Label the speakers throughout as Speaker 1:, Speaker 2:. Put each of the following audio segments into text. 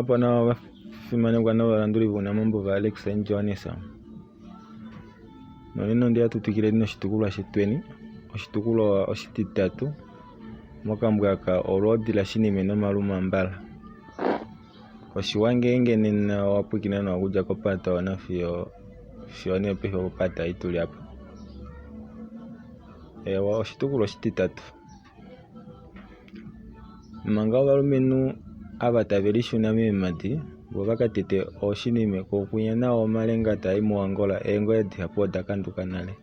Speaker 1: Okukala po nawa ovafimanekwa novalanduli vounamambo vaAlex Johannes. Nonena onde ya tu twikileni noshitukulwa shetweni, oshitukulwa oshititatu mokambo aka Olwoodi laShinime nOmalumambala. Oshiwa ngeenge nena owa pwilikina nawa okudja kopata wana fiyo fiyo nee paife opata ei tuli apa. Eewa oshitukulwa oshititatu. Manga ovalumenhu ava tave lishuna meemhadi vo va ka tete ooshinime ko kwinya nao omalenga taa i muAngola eengoya dihapu oda kanduka nale.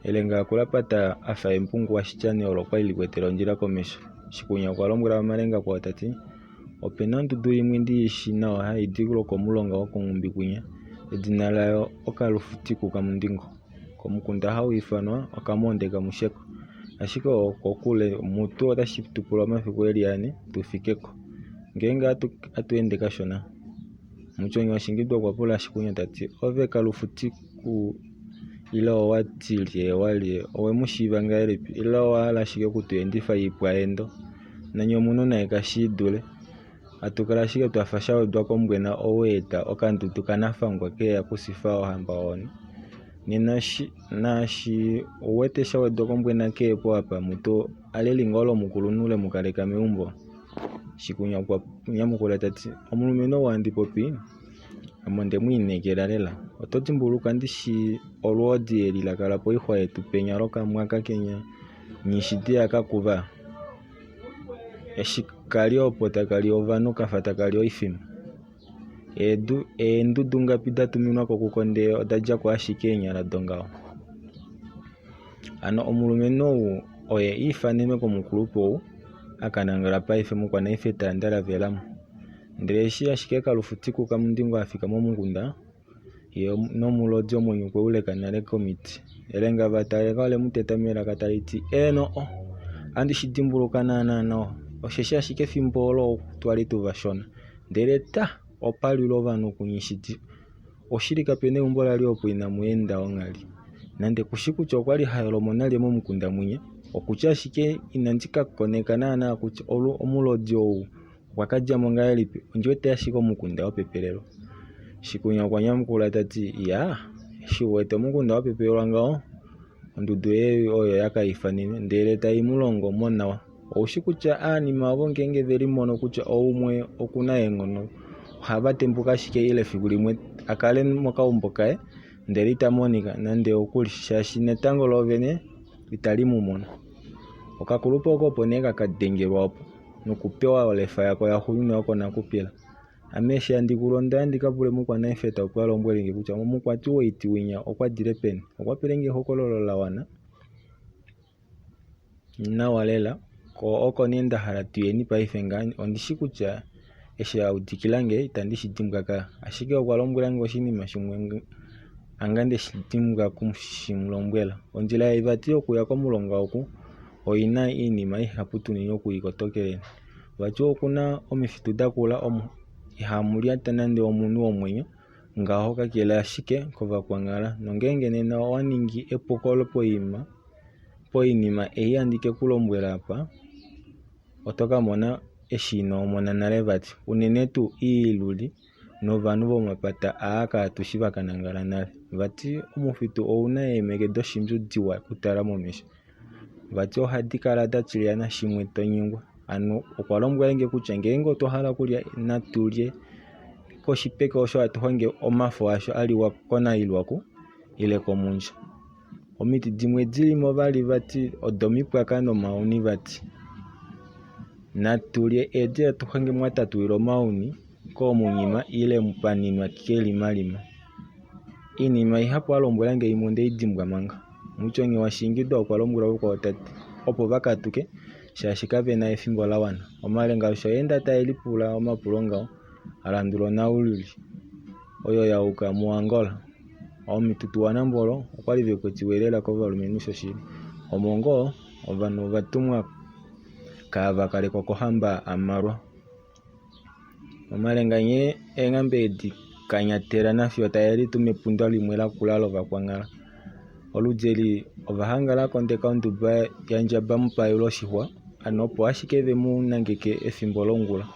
Speaker 1: Elenga akulapata a fa embungu waShityani olo kwa li li kwetele ondjila komesho. Shikunya okwa lombwela omalenga kwao ta ti, Ope na ondudu imwe ndi i shii nawa hai di lwokomulonga wokonghumbi kwinya, edina layo Okalufutiku kaMundingo. Komukunda hau ifanwa Okamoonde kaMusheko. Ashike okokule mutu otashi tu pula omafiku e li ane tu fike ko, ngeenge hatu ende kashona. Mutyongi waShingidwa okwa pula Shikunya ta ti, Ove Kalufutiku ile owa ti lye wa lye, owe mu shiiva ngahelipi? Ile owa hala ashike oku tu endifa oipwaendo? Nanye omunhu naye kashi idule. Hatu kala ashike twa fa sha wedwa kombwena ou a eta okandudu kanafangwa ke ya okusifa ohamba ohoni. Nena naashi ou wete sha wedwa kombwena ke po apa mutu aleli ngoo lomukulunhu le mu kaleka meumbo? Shikunya okwa nyamukula ta ti, Omulumenhu ou handi popi ame onde mu inekela lela. Oto dimbuluka ndishi olwoodi eli la kala poixwa yetu penya lokamwaka kenya Nghishidi yakakuva? Eshi ka li opo taka li ovanhu ka fa taka li oifima. Eendudu ngapi da tuminwa ko kuKonde oda dja ko ashike eenyala dongaho. Hano omulumenhu ou oye a ifanenwe komukulupe ou a ka nangala paife mukwanaife ta ndalavelamo. Ndele eshi ashike Kalufutiku kaMundingo a fika momukunda, ye nomulodi omwenyo okwe u leka nale komiti. Elenga vaTaleka ole mu teta melaka tali ti, Eeno, ohandi shi dimbuluka naanaa nawa, osheshi ashike efimbo olo twa li tuvashona, ndele ta, opa lwile ovanhu kuNyishidi. Oshili kape na eumbo la li opo inamu enda onghali. Nande ku shi kutya okwa li ha yolo mo nalye momukunda mwinya, okutya ashike inandi ka koneka naanaa kutya omulodi ou okwa ka dja mo ngahelipi, ondi wete ashike omukunda wa pepelelwa. Shikunya okwa nyamukula ta ti, Iyaa, eshi u wete omukunda wa pepelelwa ngaho, ondudu ei oyo ya ka ifanenwe ndele tai mu longo mo nawa. Ou shi kutya aanima ovo ngeenge ve limono kutya oumwe oku na eenghono, ohava tembuka ashike ile efiku limwe a kale mokaumbo kaye ndele ita monika nande okuli shaashi netango loovene itali mu mono. Okakulupe oko opo nee ka ka dengelwa opo nokupewa olefa yako yaxuuninwa yokonakupila. Ame eshi handi kulu onda ya ndi ka pule mukwanaifeta opo a lombwele nge kutya omukwati woiti winya okwa dile peni. Okwa pele nge ehokololo la wana nawa lela ko oko nee nda hala tuyeni paife ngaha ondi shi kutya eshi a udikila nge itandi shi dimbwa ka ashike okwa lombwela nge oshinima shimwe anga nde shi dimbwa okushi mu lombwela. Ondjila ei vati yokuya komulonga oku oi na oinima ihapu tunene oku i kotokeleni. Vati oku na omifitu da kula omo ihamu lyata nande omunhu womwenyo ngaho kakele ashike kovakwanghala nongeenge nena owa ningi epuko poima poinima ei handi ke ku lombwela apa, oto ka mona eshi ino mona nale vati. Unene tuu iiluli novanhu vomapata aa kaatushi va ka nangala nale. Vati omufitu ou na eemeke doshimbyu diwa okutala momesho. Vati ohadi kala da tilyana shimwe to nyengwa. Hano okwa lombwela nge kutya ngeenge otwa hala okulya natu lye koshipeke osho hatu hange omafo asho a liwa konailwaku ile komundja. Omiti dimwe di li mo vali vati odomipwaka nomauni vati. Natu lye eedi hatu hange mwa tatulilwa omauni koomunyima ile pa ninwa kelimalima. Iinima ihapu a lombwela nge imwe onde i dimbwa manga. Mutyongi waShingidwa okwa lombwela vakwao ta ti opo va katuke shaashi kave na efimbo la wana. Omalenga osho a enda tae lipula omapulo ngaho a landula onaululi oyo ya yuka muAngola. Omututu waNambolo okwali ve kwetiwe lela kovalumenhu shoshili. Omo ngoo ovanhu ova tumwa kaava kalekwa kohamba Amalwa. Omalenga nghee eenghambe edi kanyatela nafiyo tae litu mepunda limwe lakula lovakwanghala. Oludi eli ova hanga la kondeka onduba yaNdjaba mupayula oshixwa, hano opo ashike ve mu nangeke efimbo longula.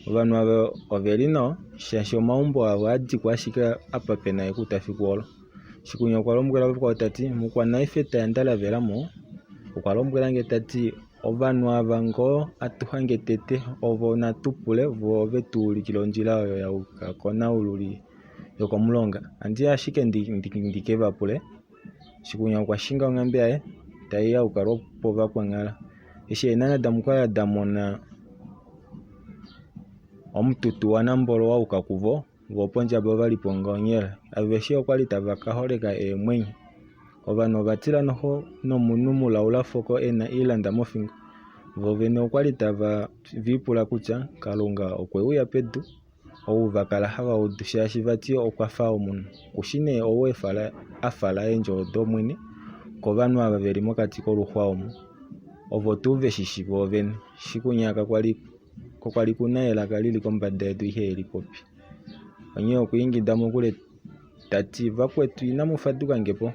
Speaker 1: Ovanhu ava ove li nawa shaashi omaumbo avo a dikwa ashike apa pe na ekuta fiku olo. Shikunya okwa lombwela vakwao ta ti, Mukwanaife ta ndalavela mo okwa lombwela nge ta ti ovanhu ava ngoo atu hange tete ovo natu pule vo ove tu ulikile ondjila oyo ya yuka konaululi yokomulonga. Andi ya ashike ndi ke va pule. Shikunya okwa shinga onghambe yaye tai yauka lwopovakwanghala. Eshi eenhana daMukwaya da mona omututu waNambolo wa yuka kuvo, vo pondjaba ova li po onga Aveshe okwa li tava ka holeka eemwenyo. Ovanhu ova tila noho nomunhu mulaula foko e na oilanda mofingo. Vo vene okwa li tava ipula kutya Kalunga okwe uya pedu ou va kala hava udu shaashi vati okwa fa omunhu. Kushi nee ou a fala eendjovo dOmwene kovanhu ava ve li mokati koluxwa omu. Ovo tuu ve shi shi voovene. Shikunya kakwa li ku na elaka li li kombada yedu ihe li popi. Onghee okwa ingida mokule ta ti, Vakwetu inamu faduka nge po.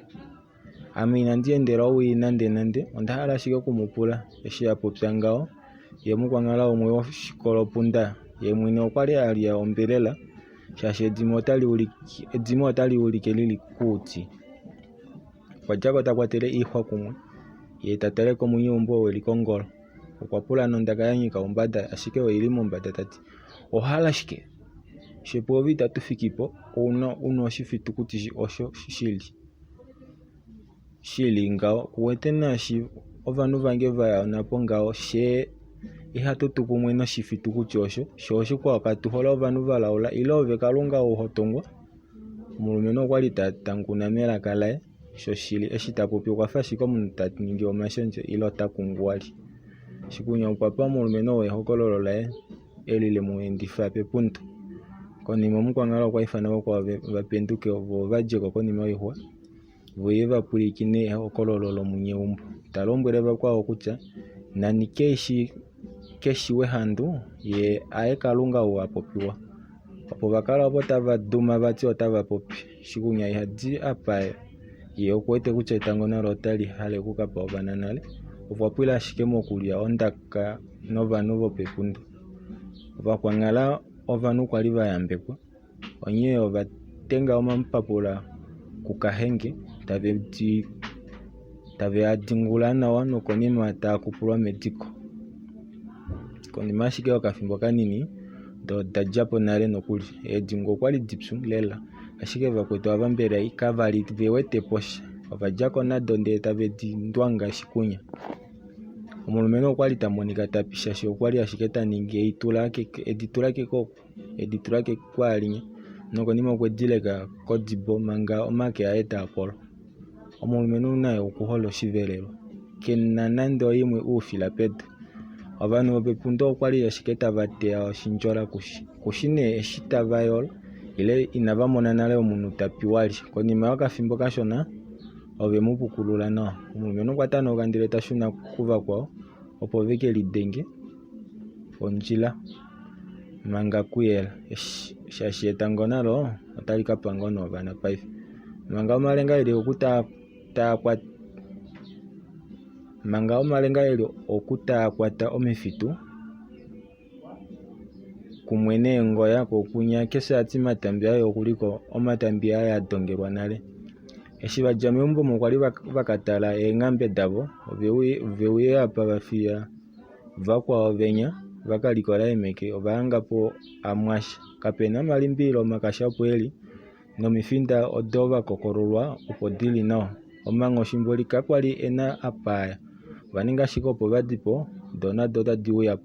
Speaker 1: Ame inandi endela owii nandenande, onda hala ashike oku mu pula. Eshi a popya ngaho, ye mukwanghala umwe woshikolopunda ye mwene okwa li a lya ombelela shaashi edimo otali ulike li li kuuti. Okwa dja ko ta kwatele oixwa kumwe, ye ta tale komunyeumbo oo e li kongolo. Okwa pula nondaka ya nyika oumbada ashike oi li mombada ta ti, Owa hala shike? Fye pwoove itatu fiki po, u na oshifitukuti osho shi li ngaho. Ku wete naashi ovanhu vange va ya onhapo ngaho, fyee ihatu tu kumwe noshifitukuti osho, shoo oshikwao katu hole ovanhu va laula ile ove Kalunga ou ho tongwa? Omulumenhu okwa li ta tanguna melaka laye. Shoshili, eshi ta popi okwa fa ashike omunhu ta ningi omashendjo ile ota kunguwali. Shikunya okwa pa omulumenhu ou ehokololo laye eli le mu endifa pepundo. Konima omukwankala okwa ifana vakwao va penduke vo va dje ko konima yoixwa vo ye va pwilikine ehokololo lomunyeumbo. Ta lombwele vakwao kutya nani keshi wehandu ye aye Kalunga ou a popiwa. Opo va kala opo tava duma vati otava popi. Shikunya iha di apa ye okuwete kutya etango nalo otali hale okukapa ovana nale. Okwa pwila ashike mokulya ondaka novanhu vopepundo. Ovakwanghala ovanhu kwali va yambekwa onghee ova tenga omapapula kukahenge tave a dingula nawa nokonima taa kupulwa mediko. Konima ashike yokafimbo kanini doo oda dja po nale nokuli. Eedingu okwa li dipyu lela ashike vakwetu ava mbela kava li ve wete po sha. Ova dja ko nado ndele tave di ndwanga shikunya. Omulumenhu okwa li ta monika ta pi shaashi okwa li ashike ta ningi edi tula kekoko, edi tula kekwaalinya nokonima okwe di leka kodibo manga omake aye taa polo. Omulumenhu naye okuhole oshivelelwa. Ke na nande oimwe uufila pedu. Ovanhu vopepundo okwa li ashike tava teya oshindjola kushi. Kushi nee eshi tava yolo ile inava mona nale omunhu ta pi walye. Konima yokafimbo kashona ove mu pukulula nawa. Omulumenhu okwa tanauka ndele ta shuna kuvakwao opo ve ke lidenge ondjila manga kuyela shaashi etango nalo otali ka pa ngoo nee ovana paife. Manga omalenga eli Manga omalenga eli oku taa kwata omifitu kumwe neengoya ko kunya keshe ati omatambi aye okuliko omatambi aye a dongelwa nale. Eshi va dja meumbo omo kwali va ka tala eenghambe davo ove uya apa va fiya vakwao venya va ka likola eemeke ova hanga po amwasha. Kape na omalimbililo omakasha opo eli nomifinda odo va kokololwa opo di li nawa. Omanghoshi mboli kakwa li e na apa a ya. Ova ninga ashike opo va di po, do nado otadi uya po.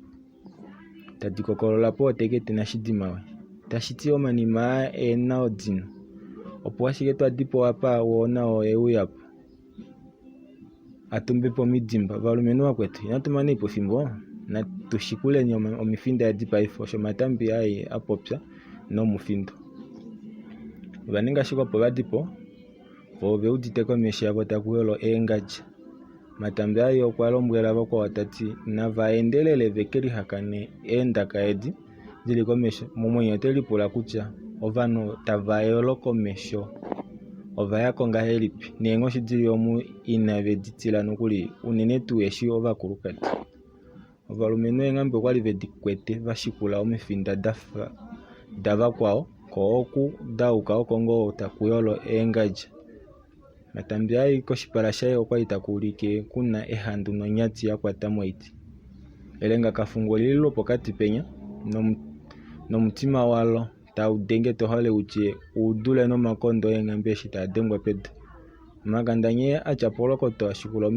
Speaker 1: Tadi kokolola po otekete nashidimawe. Tashi ti omanima aa e na odino. Opo ashike twa di po apa woo nao e uya po. A tumbe po omidimba. Ovalumenhu vakwetu, inatu mana po efimbo, natu shikuleni omifinda edi paife, osho Matambi a popya nomufindo. Ova ninga ashike opo va di po, vo ove udite komesho yavo taku yolo eengadja. Matambi aye okwa lombwela vakwao ta ti nava endelele ve ke lihakane eendaka edi di li komesho. Momwenyo ote lipula kutya ovanhu tava yolo komesho ova ya ko ngahelipi neenghoshi di li omu inave di tila nokuli unene tuu eshi ovakulukadi. Ovalumenhu eenghambe okwali vedi kwete va shikula omifinda davakwao ko oku dauka oko ngoo taku yolo eengadja. Matambiai koshipala shaye okwali taku ulike kuna ehandu nonyati ya kwata moiti. Elenga Kafungu olili lwopokati penya nomutima walo tau denge to hale utye udule nomakondo eenghambe eshi taa dengwa pedu. Makanda nghee atya polokoto ashikula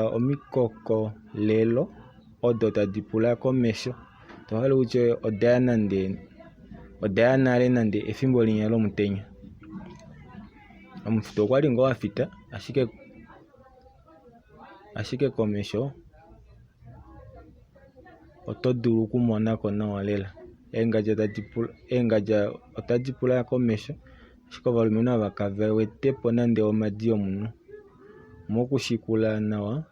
Speaker 1: omikokolelo odo tadi pula komesho to hale utye odaya nale nande efimbo linya lomutenya. Omufitu okwali ngoo wafita ashike komesho oto dulu okumonako nawa lela. Eengadja otadi pula komesho ashike ovalumenhu ava kave wetepo nande omhadi yomunhu. Mokushikula nawa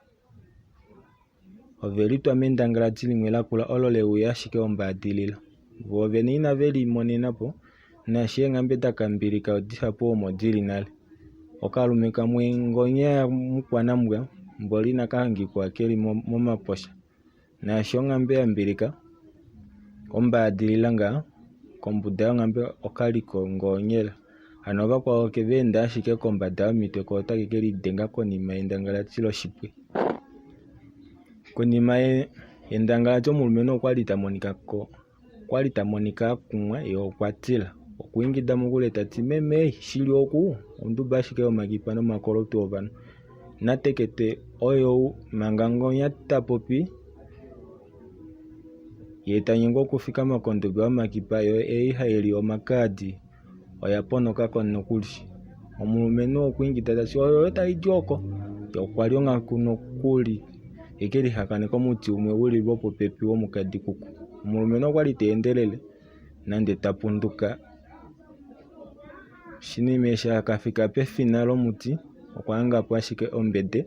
Speaker 1: ove litwa mendangalati limwe lakula olo leuya ashike ombaadilila. Voo vene inave limonenapo naashi eenghambe dakambilika dihapu omo dili nale. Okalume kamwe ngonya mukwanambwa mboli inaka hangikwa keli momaposha. Naashi onghambe yambilika ombaadilila ngaa kombuda yonghambe okaliko ngoonyela. Hano vakwao keva enda ashike kombada yomitwe ko otake kelidenga konima yendangalati loshipwe. Konima yendangalati omulumenhu okwali tamonika akumwa yee okwa tila. Okwa ingida mokule tati meme shili oku onduba ashike yomakipa nomakoloto ovanhu. Natekete oyou manga ngonya tapopi yee tanyengwa okufikama konduba yomakipa yo ei haili omakaadi oya ponokako nokuli. Omulumenhu okwa ingida tati oyoyo taidi oko. Ye okwa li onghaku nokuli eke lihakane komuti umwe uli lwopopepi womukadi kuku. Omulumenhu okwali ta endelele nande ta punduka. Shinime eshi akafika pefina lomuti okwa hangapo ashike ombede.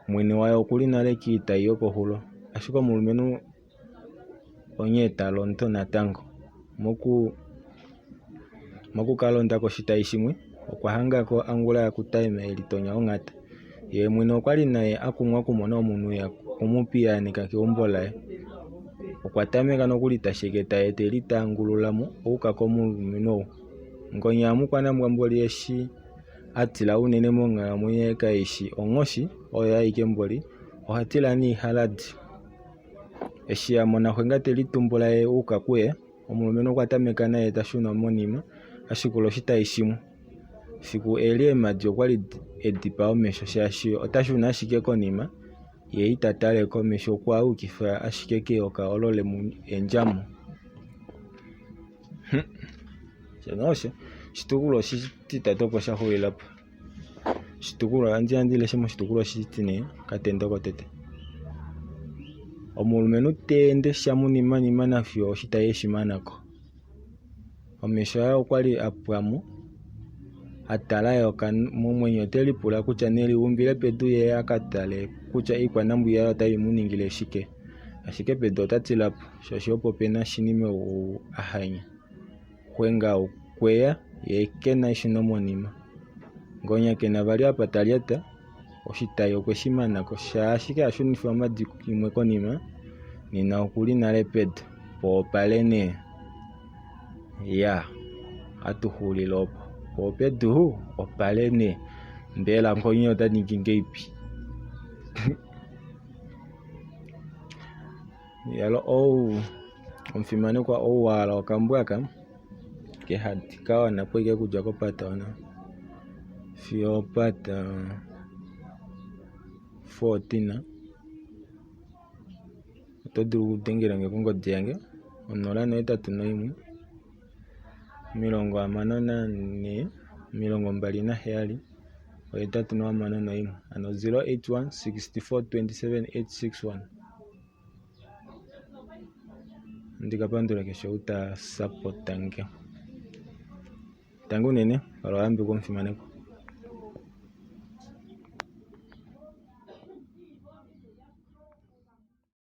Speaker 1: Mwene wayo okuli nale kiitai yokoxulo. Ashike omulumenhu onghee ta londo natango. Mokukalonda koshitai shimwe okwa hangako Angula yaKutaima elitonya onghata. Yee mwene okwali naye akumwa okumona omunhu eya okumupiyaaneka keumbo laye. Okwa tameka nokuli tasheketa yee telitaangululamo ayuka komulumenhu ou. Ngonya yamukwanambwa mboli eshi atila unene monghalamwenyo yaye kaishi onghoshi oyo aike mboli oha tila niihaladi. Eshi amona xwenga telitumbula yee ayuka kuye omulumenhu okwa tameka naye tashuna monima ashikula oshitai shimwe. Fiku eli eemhadi okwali edipa omesho shaashi otashuna ashike konima yee ita tale komesho okwa yukifa ashike keyoka olo lemu endjamo. Shono osho oshitukulwa oshititatu opo shaxulilapo. Oshitukulwa ohandi leshe moshitukulwa oshitine okatendo kotete. Omulumenhu ta ende shamunimanima nafiyo oshitai eshi manako. Omesho aye okwali a pwamo a tala eyoka momwenyo ote lipula kutya neli umbile pedu ye aka tale kutya oikwanambwiya yaye otai mu ningile shike. Ashike pedu ota tilapo shaashi opo pena shinime ou a hanya. Xwenga okweya ye kena eshunomonima. Ngonya kena vali apa ta lyata, oshitai okwe shi manako shaa ashike a shunifa omhadi imwe konima nena okuli nale pedu po opale nee. Iyaa ohatu xulile opo, po opedu opale nee. Mbela Ngonya ota ningi ngeipi? Yalo ou omufimanekwa ou wa hala okambo aka kehadi ka wana po ashike okudja kopata 1 fiyo opata 14 oto dulu okudengela nge kongodi yange 081 64 27 861 hano 081 64 27 861. Ohandi ka pandula keshe ou ta sapota nge. Tangi unene, kala wa yambekwa omufimanekwa.